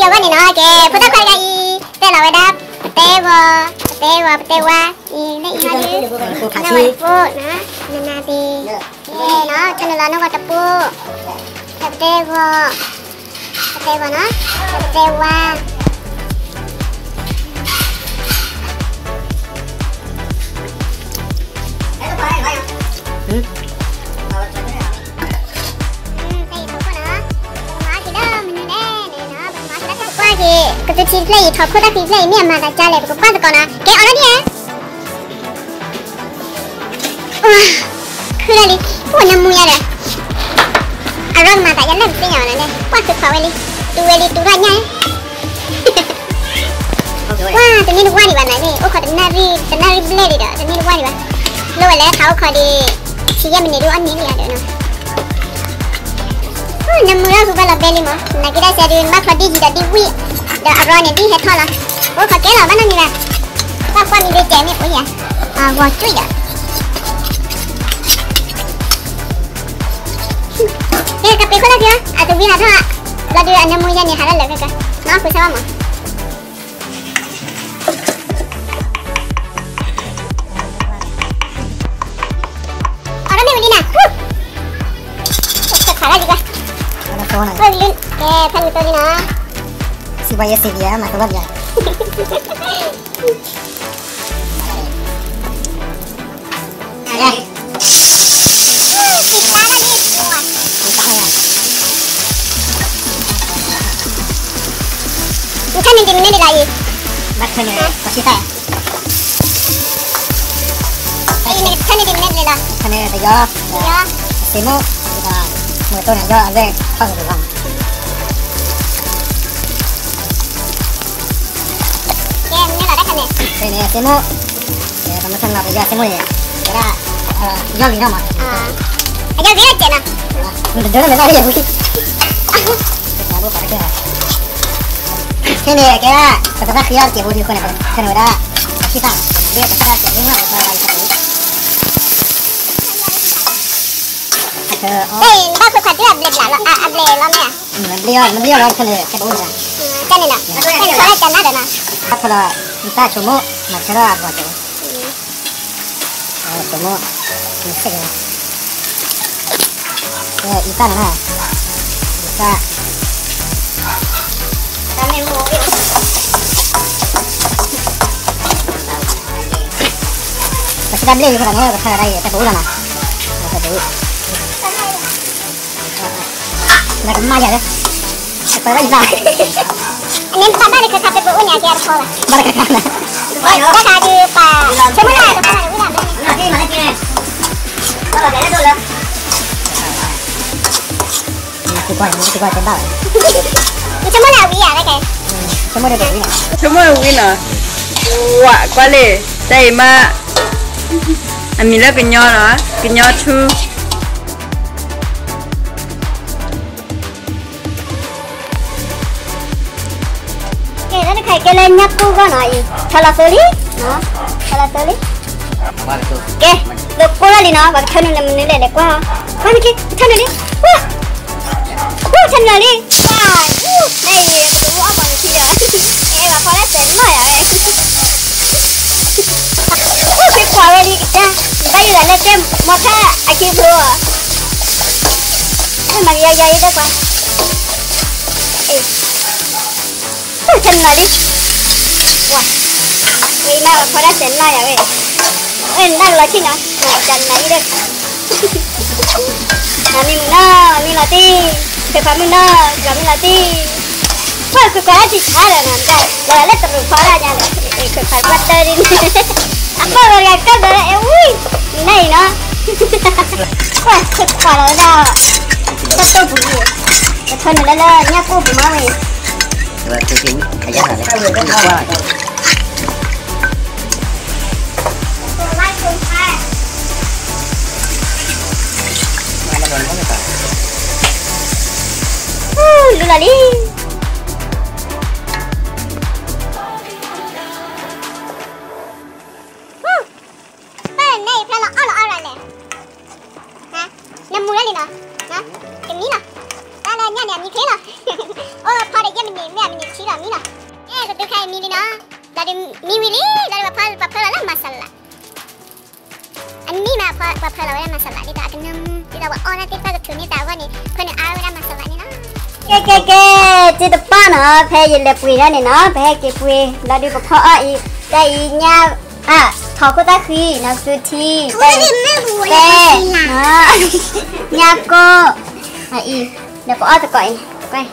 အဝဲန့ၣ်နီၤ ကဲ ဖိသၣ်ခွါတဂၤအံၤ တဲလီၤဝဲဒၣ် ပတဲဂီၤ, ပတဲဂီၤ, ပတဲဝါ, အံၤ လၢအံၤဟီဒုး နဝဲဖိနီၤ, နနၤသ့ၣ်, ကဲနီၤ ကနုာ်လီၤနီၢ်ဂီၤတပိၢ်, ပတဲဂီၤ, ပတဲဂီၤနီၤ, ပတဲဝါ ပကကွၢ်က့ၤ ကသူထံတဖျၢၣ်အံၤ ထီၣ်ခိၣ်တၢ်ဖံတဖျၢၣ်အံၤ မ့ၢ်အမၤသးကါလဲၣ် ပကကွၢ်သကိးနီၤ ကဲအီၤလီၤဒ်ဧါ. ခုလၢလံ အိၣ်နမူယါဒီး အရီကမၤသးယါလၢပသ့ၣ်ညါဘၣ်နၤန့ၣ် ကွၢ်သုခွးဝဲလံ တူဝဲလံ တူထီၣ်ညါ ကွၢ်တနံၣ်တဝၢ်ဒံးဘၣ်နၤန့ၣ် အိၣ်ခိးတနၣ်ရံၣ် တနၣ်ရံၣ်ဘျဲၣ်ဒံးဒီး တနံၣ်တဝၢ်ဒံးဘၣ် လိၣ်ဝဲလၢထးအိၣ်ခိးဒီး ဆံယဲၢ်မံးနံးဒုးအီၣ်နံၤလံဧါဒီးနီၤ နမူထီၣ်ဟူဘၣ်လီၤဘဲလံမး နက့ဒၣ်စဲဒုး နဘၣ်ဖျီဒ်ယံၤဒီးဒ်ဝံၣ် ဒီးအရီန့ၣ်ဒ်ဟဲထီၣ်လီၤ အိၣ်ခိးကဲလီၤ ဘၣ်နီတမံၤဘၣ် ဘၣ်ကွၢ်မံၤဒုးတဲမ့ၢ်အိၣ်ယၤ ဂီၤကွံာ်ဒီး ကဲ ကပ့ၤခိၣ်လၢခံလီၤ အတဝံၤဟးထီၣ် လီၤဒုးအနၢမူယဲန့ၣ် ဟးလၢလၢာ်ကက နီၢ်ဃုဆၢဘၣ်မး အီၤမ့ၢ်ဝံၤလံနၤ ခါလၢဒံးကွၢ် ကဲ ဖဲလူၤတိလံနီၤ စံးဘၣ်ယဲစံးဘၣ်ယဲ မၤကလီၢ်ဘၣ် နထၢနုာ်ဒံးမနုၤဒံးလၢအံၤ ဘၣ်ထၢနုာ် ပှၤဆံသၣ် အံၤနကထၢနုာ်ဒံးမနုၤဒံးလၢ ထၢနုာ်ပယီၤ ပယီၤ စ့မိၣ် မုၢ်တိၢ်န့ၣ် ယီၢ်အလွဲၢ်ထီၣ်ကတၢၢ်လီၤ ကဲ မနုၤလီၤတၢ်ခါန့ၣ် ဖဲန့ၣ် စ့မိၣ် ပမ့ၢ်ထၢနုာ်လီၤပယီၤစ့မိၣ်န့ၣ် ဝဲဒၣ် ယီၢ်ဂ့ၤထီၣ်မး အယီၢ်ဂ့ၤလၢကဲးနီၤ နတဒၢလၢမဲာ်သၣ်လၢယဝံၤ ဖဲန့ၣ် ကဲဒၣ် ပကဘၣ်ဃ့အီၣ်တကဲးဖိဒံးအဃိန့ၣ် ပကထၢနုာ်ဝဲဒၣ် ပှၤဆံသၣ် လၢပကဘၣ်တၢ်စဲးလၢနီၢ်ပဘၣ်ဝဲအံၤ တၢ်အံၤ နဘၣ်ခိးခွါတုၤအဘျဲးဘျးလီၤ အဘျဲးလီၤမ့ၢ်ဧါ နဘျ့အီၤ နဘျ့အီၤလီၤ နထၢနုာ်လၢကဲးဖိဒံးဘၣ် တၢ်န့ၣ်နီၤ တၢ်န့ၣ်နီၤ တၢ်ဖီလီၤ နတၢ်ဆိကမိၣ် မၤဆၢထၢၣ်အဂီၢ်ကဲး ဆိကမိၣ် နဆဲးကဲး အံသၣ်န့ၣ်နီၤ အံသၣ် ပစံးတၢ်ဘျ့ဝံၤခီန့ၣ် ပထါလီၤတၢ်အံၤ တၢ်ပူၤလီၤနီၤ တၢ်ပူၤ နကမၣ်ယၤလၢ ပှၤဘၣ်ယသး အန့ၣ်ပှၤဘၣ်တခါခါပပအိၣ်ညါကဲအတခီဘၣ် ဘၣ်တခါခါန့ၣ် ဘၣ်တခါဒုးပှၤ ဆိကမိၣ်လၢတခါန့ၣ်ဝံၤလီၤ နဆိကမိၣ်လၢအဝံၤယၤလၢကဲ ဆိကမိၣ်လၢဝံၤနီၤ ဆိကမိၣ်လၢဝံၤနီၤ ဝးကွၢ်လံ တၢ်အံၤမး အမံၤလၢကညီနီၤ ကညီထူ ကဲ လၢတခါကဲလၢညၣ်ကိၢ်ဂီၢ်နီၤအံၤ ထီလီၤသိလံ ထီလီၤသိလံ ကဲ လၢကိၢ်ထီၣ်လံနီၤ ပှၤကထၢနုာ်လၢမနုၤလဲၣ်လဲၤကွၢ် ကွၢ်မ့ၢ်က့ ကထၢနုာ်လံ ကွၢ် ကွၢ်ထၢနုာ်လံ ကွၢ် မ့ၢ်အံၤ ပကအူအီၣ်မီၤနထံဒီး အဲ ပှၤဖီတၢ်စဲးနီၢ်ယၤဝဲ အိၣ်က့ၤကွၢ်ဝဲလံကစၢ် ဘၣ်ယိၣ်ဂၤလၢကဲမီၤထၢအခံဖျိအီၤ မၤကယီယီအံၤတကွၢ် အိၣ်ဆၢနုာ်လံ ဝါ ဝဲအံၤမ့ၢ်ပှၤဖီတၢ်စဲးနီၢ်ယၤဝဲ အၢ နဘၣ်လီၤဆ့ၣ်နီၤ တၢ်နၤအံၤဒီး မၤမ့ၢ်မုၢ်နီၤ မ့ၢ်လီၤတံၢ် ခွဲးခွါမုၢ်နီၤ လီၤမ့ၢ်လီၤတံၢ် ပှၤခွဲးခွါလၢထံဆါဒီးနီၤ လၢတရူးဖီဒၣ်ညါဒီး ခွဲးခွါကွၢ်တၢၢ်ဒ်န့ၣ် အပၢ်ဂီၤတဂၤကၢၢ်ဒီး အဲဝံၤ နၤအံၤနီၤ ပှၤခွဲးခွါလီၤဝဲဒၣ် တၢ်တိၢ်ပူၤ ပထၢနုာ်လၢလၢညၣ်ကိၢ်ပူၤမးဝဲ လူလီၤလံ ပၢ်န့ၣ်ဖျါလီၤအီၣ်လီၤအီၣ်ရၤလဲၣ် နမူလၢလံနီၤ တမံနီၤ တၢ်လၢ ညၣ်န့ၣ်အမံချ့လီၤ, အိၣ်ဖီဒီးယဲၢ်မံးနံး မ့ၢ်အမံးနံးတဆံလီၤမံလီၤ. အဲ ကသုခါအံၤမံလံနီၤ, ဒီးမံဝံၤလံ ဒီးပဖီ ပဖီလီၤလၢ masala အနံၣ်မး ပဖီလီၤဝဲဒၣ် masala ဒ်သိးအကနၢမူ ဒ်သိးပှၤအီၣ်တၢ်သ့ၣ်တဖၣ်ကထူးန့ၢ်သးအဂီၢ်န့ၣ် ဖၢနုာ်အါဝဲဒၣ် masala န့ၣ်လီၤ. ကဲ ကဲ ကဲ, တံၤတပၣ်နီၤ, ဖဲယလဲၤပှ့ၤဒၣ်န့ၣ်နီၤ, ပဟဲက့ၤပှ့ၤ လီၤဒုးပဖီအီၣ်အံၤ, တၢ်အံၤညၣ်, ထီခိၣ်သၣ်ဃံ, နစုထံ, ပဲ, ညၣ်ကိၢ်, အံၤ, ဒီးပအီၣ်သကိးအံၤ, ကွၢ်